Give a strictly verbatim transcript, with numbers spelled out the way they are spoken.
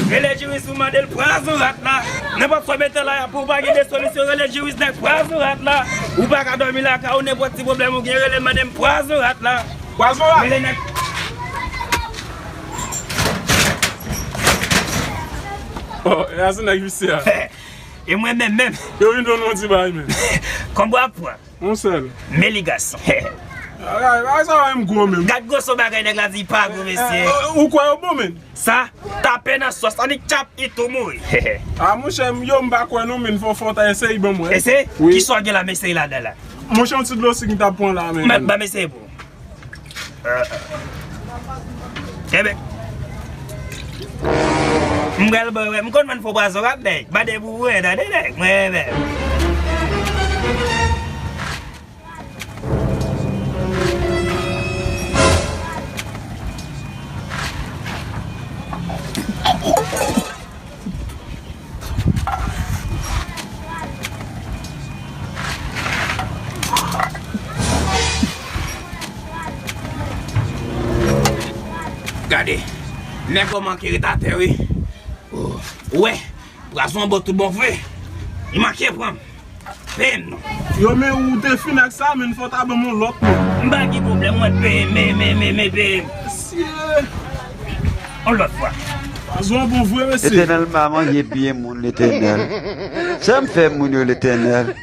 Rele Jiris pou mande l pwazon rat la. Nenpòt sa w mete la, pou w pa gen de solisyon, rele Jiris nèg pwazon rat la. Ou pa ka dòmi lakay ou, nenpòt ti pwoblèm ou gen, rele mande m pwazon rat la. Pwazon rat? Rele nèg. Oh, e a se nèg visye a. E mwen menm menm. Yo vin donn nou ti bagay menm. Konbra pran. Yon sèl. Men li gason. Bagay, bagay sa menm gwo menm. Gad gwoso bagay nèg la di pa gwo mesye. Eh, ou kwè yo bon menm? Sa tape nan sòs, annik tchap, li tou mouri. A monchè, m yo m pa kwè non, men fò fò ta eseye ban mwen. Eseye? Wi. Kisa w gen la, m eseye ladan la? Monchè, yon ti dlo sik m t ap pran la, men. Ban m eseye pou. Enben, m pral ba w, m konn vann fo pwazon rat nèg. Mande pou ou, tande nèg, mwen menm. Gade, nèg yo manke ret atè wi. Ou wè, pwazon an bon tout bon vre. Li manke pran m. Peye m non. Yo, men ou te fin ak sa, men fò ta ban m yon lòt non. M pa gen pwoblèm, mwen peye m, men, men, men, men peye m. Mesye. Yon lòt fwa. Pwazon an bon vre, mesye. Letènèl, m pa manje pye moun, Letènèl. Sa m fè moun yo, Letènèl?